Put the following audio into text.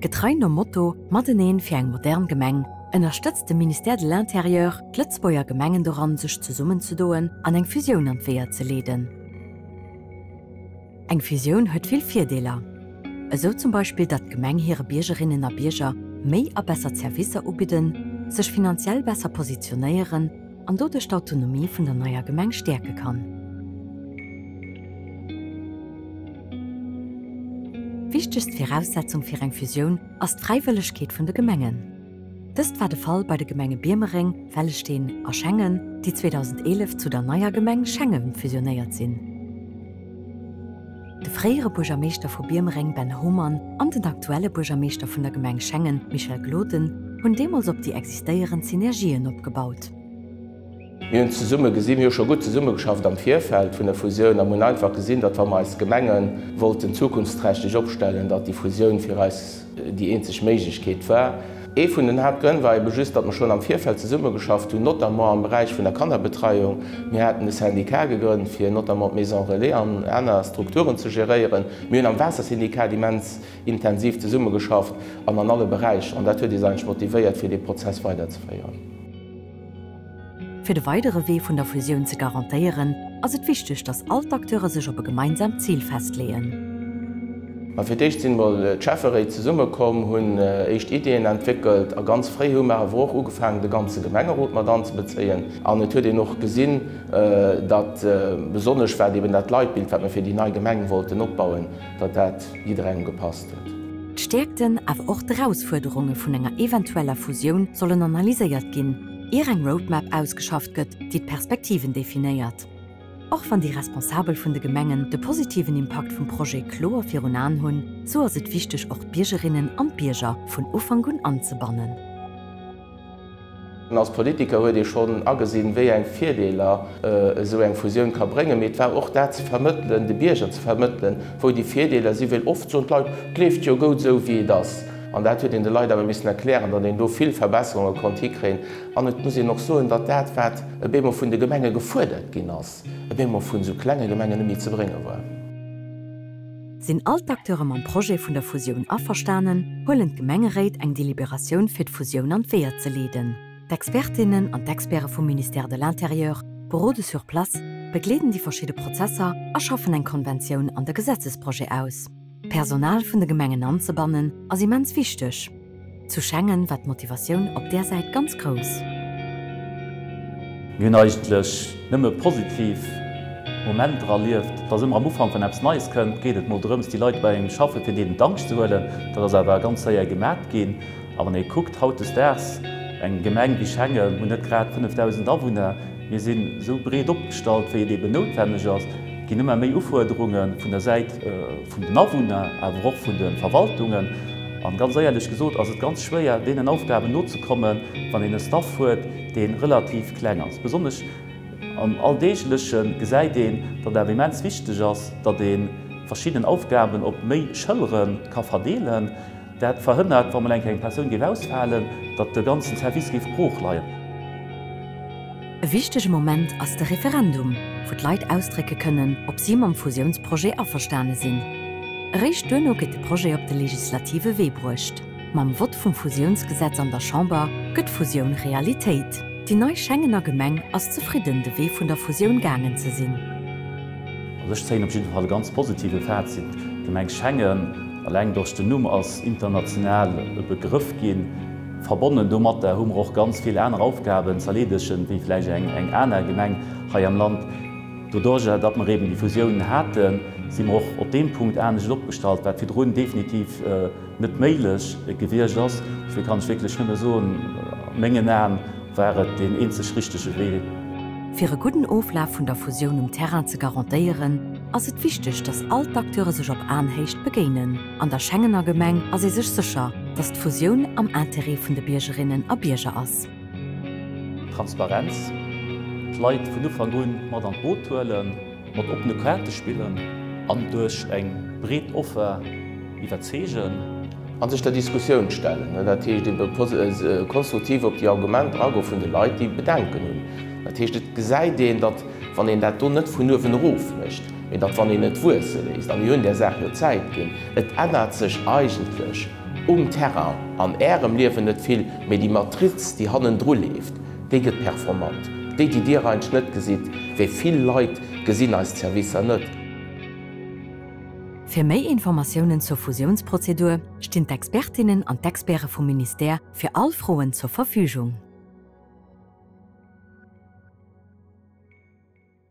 Getrei nom Motto Mateneen fir eng modern Gemeng ënnerstëtzt de Ministère de l'Intérieur d'Lëtzebuerger Gemengen doran, sech zesummenzedoen an eng Fusioun an d'Weeër ze leeden. Eng Fusioun huet vill Virdeeler. Esou zum Beispill, datt d'Gemeng hire Biergerinnen a Bierger méi a besser Zerwisser ubidden, sech finanziell besser positionéieren an doduerch d'Autonomie vun der neier Gemeng stäerke kann. Wichtegst Viraussetzung fir eng Fusioun ass d'Fräiwëllegkeet vun de Gemengen. Dëst war de Fall bei de Gemenge Biermereng, Wellesteen a Schengen, déi 2011 zu der neier Gemeng Schengen fusionéiert sinn. De fréiere Buergermeeschter vu Biermereng Ben Homan an den aktuelle Buergermeeschter vun der Gemeng Schengen Michel Gloden hunn deemools op déi existéierend Synergien opgebaut. Mir hunn zesumme gesinn, mir hu scho gutt zesummegeschafft am Virfeld vun der Fusioun a mir hunn einfach gesinn, datt wa mer eis Gemenge wollten zukunftsträchteg opstellen, datt déi Fusioun fir eis déi eenzeg Méiglechkeet war. Ee vun den Haaptgrënn war ebe just, datt mer schonn am Virfeld zesummegeschafft hunn, notamment am Beräich vun der Kannerbetreiung. Mir haten e Syndicat gegrënnt, fir notamment d'Maisons Relais an aner Strukturen ze geréieren. Mir hunn am Waassersyndikat immens intensiv zesummegeschafft an an alle Beräicher. An dat huet eis eigentlech motivéiert, fir dee Prozess weiderzeféieren. Fir de weidere Wee vun der Fusioun ze garantéieren, ass et wichteg, datt all d'Acteure sech op e gemeinsaamt Zil festleeën. Ma fir d'éischt sinn mol d'Schäfferéit zesummekomm, hunn éischt Ideeën entwéckelt a ganz fréi hu mer awer och ugefaangen, de ganze Gemengerot mat anzebezéien. An et huet een och gesinn, datt besonnesch wat eben dat Leitbild, wat mer fir déi nei Gemeng wollten opbauen, datt dat jidderengem gepasst huet. D'Stäerkten, awer och d'Erausfuerderunge vun enger eventueller Fusioun sollen analyséiert ginn, ier eng Roadmap ausgeschafft gëtt, déi d'Perspektiven definéiert. Och wann déi Responsabel vun de Gemengen de positiven Impakt vum Projet kloer virun Aen hunn, sou ass et wichteg och d'Biergerinnen an d'Bierger vun Ufank un anzebannen. Als Politiker huet ee schonn agesinn, wéi eng Virdeeler esou eng Fusioun ka bréngen, mee et war och dat ze vermëttelen, de Bierger ze vermëttelen, wou déi Virdeeler sinn, well oft soen d'Leit, Et leeft jo goud esou wéi et ass. An dat huet een de Leit awer missen erklären, datt een do vill Verbesserunge konnt hikréien. An et muss een och soen, datt dat, wat e bemol vun de Gemenge gefuerdert ginn ass, e bemol vun esou klenge Gemengen net méi ze brénge war. Sinn all d'Acteure mam Projet vun der Fusioun averstanen, huelen d'Gemengeréit eng Deliberatioun fir d'Fusioun an d'Weeër ze leeden. D'Expertinnen an d'Experte vum Ministère de l'Intérieur berode sur place, begleeden déi verschidde Prozesser a schaffen eng Konventioun an de Gesetzesprojet aus. D'Personal vun de Gemengen anzebannen ass immens wichteg. Zu Schengen war d'Motivatioun op där Säit ganz grouss. Mir hunn eigentlech nëmme positiv Momenter erlieft. Et ass ëmmer am Ufank, wann eppes Neies kënnt, geet et mol drëms, déi Leit, déi bei engem schaffen, fir deenen d'Angscht ze huelen. Dat ass awer ganz séier gemat ginn. A wann ee kuckt, hautdesdaags, eng Gemeng wéi Schengen hunn net grad 5.000 Awunner, mir sinn esou breet opgestallt, wéi et eeben noutwenneg ass. Et ginn ëmmer méi Ufuerderunge vun der Säit vun den Awunner, awer och vun de Verwaltungen. An ganz éierlech gesot ass et ganz schwéier, deenen Aufgaben nozekommen, wann een e Staff huet, dee relativ kleng ass. Besonnesch am Alldeegleche gesäit een, datt et awer immens wichteg ass, datt ee verschidden Aufgaben op méi Schëllere ka verdeelen. Dat verhënnert, wa mol eng Kéier eng Persoun géif ausfalen, datt de ganzen Service géif brooch leien. E wichtege Moment ass de Referendum, wou d'Leit ausdrécke kënnen, ob si mam Fusiounsprojet averstane sinn. Eréischt duerno gëtt de Projet op de legislative Wee bruecht. Mam Vott vum Fusiounsgesetz an der Chamber gëtt d'Fusioun Realitéit. Déi nei Schengener Gemeng ass zefridden, de Wee vun der Fusioun gaangen ze sinn. Also ech zéien op jidde Fall e ganz positive Fazit. D'Gemeng Schengen, eleng duerch den Numm, ass international e Begrëff ginn. Verbonnen domatter hu mer och ganz vill aner Aufgaben z'erleedegen, wéi vläicht eng aner Gemeng hei am Land. Doduerjer, datt mer eben déi Fusioun haten, si mer och op deem Punkt anescht opgestallt, wat virdrun definitiv net méiglech gewiescht ass. Dofir kann ech wierklech nëmme soen, a mengen Aen war et deen eenzeg richtege Wee. Fir e gudden Oflaf vun der Fusioun um Terrain ze garantéieren, ass et wichteg, datt all d'Acteure sech op Aenhéicht begéinen. An der Schengener Gemeng ass ee sech sécher, datt d'Fusioun am Interêt vun de Biergerinnen a Bierger ass. Transparenz, d'Leit vun Ufank un mat an d'Boot huelen, mat oppene Kaarte spillen an duerch eng breet Offer iwwerzeegen. A sech der Diskussioun stellen, dat heescht ebe konstruktiv op déi Argumenter agoe vun de Leit, déi Bedenken hunn. Dat heescht, et gesäit een, datt, wann een dat do net vun uewen erof mécht, mee datt, wann een et wuesse léisst, a mir hunn där Saach jo Zäit ginn, et ännert sech eigentlech. um Terrain an Ärem Liewen net vill, mee déi Matriz, déi hannendru leeft, déi gëtt performant. Déi, déi Dir eigentlech net gesitt, well vill Leit gesinn eis Servicer net. Fir méi Informatiounen zur Fusiounsprozedur stinn d'Expertinnen an d'Experte vum Ministère fir all Froen zur Verfügung.